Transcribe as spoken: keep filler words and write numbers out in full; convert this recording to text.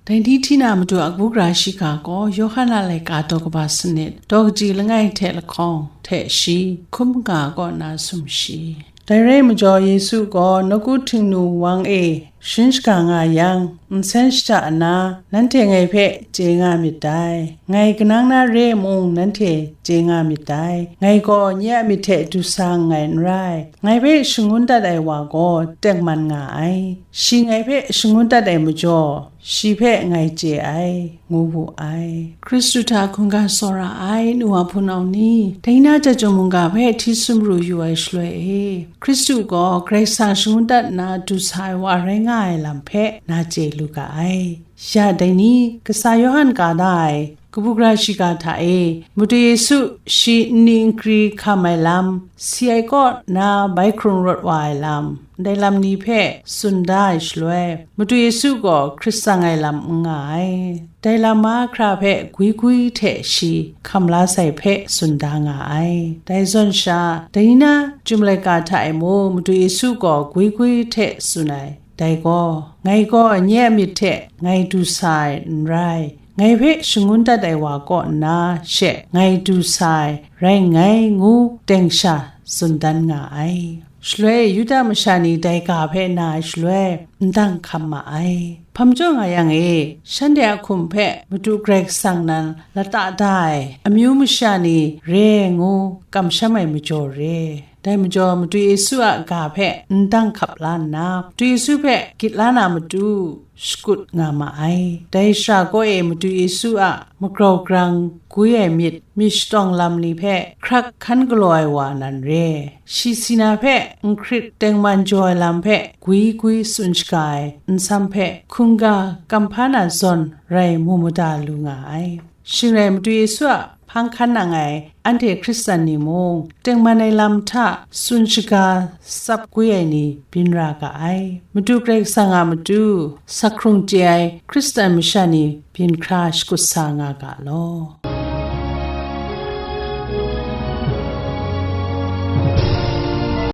Dai ni hti na Madu a kabu gara shiga gaw Yawhan a laika daw kaba sanit, daw kaji langai hte lahkawng hte shi, hkum nga kaw na sumshi. Dai rai majaw Yesu gaw nawku htingnu wang e shin shaga nga yang, nsen shada nna, nanhte ngai hpe chye nga myit dai. Ngai kanang na re mung nanhte chye nga myit dai. Ngai gaw nye a myit hte du sa nngai n rai. Ngai hpe shangun dat ai wa gaw tengman nga ai. Shi ngai hpe shangun dat ai majaw, shi hpe ngai chye ai, ngu wu ai. Hkristu hta hkungga tsawra ai nu wa hpunau ni, dai na chyum mungga hpe hti sumru yu ai shaloi e, Hkristu gaw Karai Kasang shangun dat nna du sa ai wa rai nga ai lam hpe na chye lu ga ai. Ya dai ni, kasa Yawhan ka da ai kabu gara shiga hta e, Madu Yesu shi nni nkri hkam ai lam, si ai kaw na bai hkrung rawt wa ai lam, ndai lam ni hpe tsun da ai shaloi, Madu Yesu gaw hkrit tsang ai lam n nga ai. Dai lam mahkra hpe gwi gwi hte shi hkam la sai hpe tsun da nga ai. Dai zawn sha, dai ni na chyum laika hta e mung Madu Yesu gaw gwi gwi hte tsun ai. Dai gaw, ngai gaw nye a myit hte ngai du sa ai n rai, ngai hpe shangun dat ai wa kaw nna she ngai du sa ai rai nngai, ngu teng sha tsun dan nga ai. Shaloi Yuda masha ni dai ga hpe na ai shaloi, ndang hkam ma ai. Hpam jaw nga yang e, shanhte a hkum hpe Madu Karai Kasang nan lata da ai amyu masha ni re ngu kamsham ai majaw re. Dai majaw Madu Yesu a ga hpe ndang hkap la nna, Madu Yesu hpe gyit la na matu shakut nga ma ai. Dai shara kaw e Madu Yesu a magrau grang gwi ai myit, myit shatawng lam ni hpe hkrak hkan galaw ai wa nan re. Shi si na hpe nhkrit tengman jaw ai lam hpe gwi gwi tsun shaga ai nsam hpe hkungga kamhpa na zawn rai mu mada lu nga ai. Shing rai Madu Yesu a hpang hkan nang ai anhte Hkristan ni mung, tengman ai lam hta tsun shaga tsap gwi ai ni byin ra ga ai. Madu Karai Kasang a matu sak hkrung chye ai Hkristan masha ni byin hkra shakut sa nga ga law.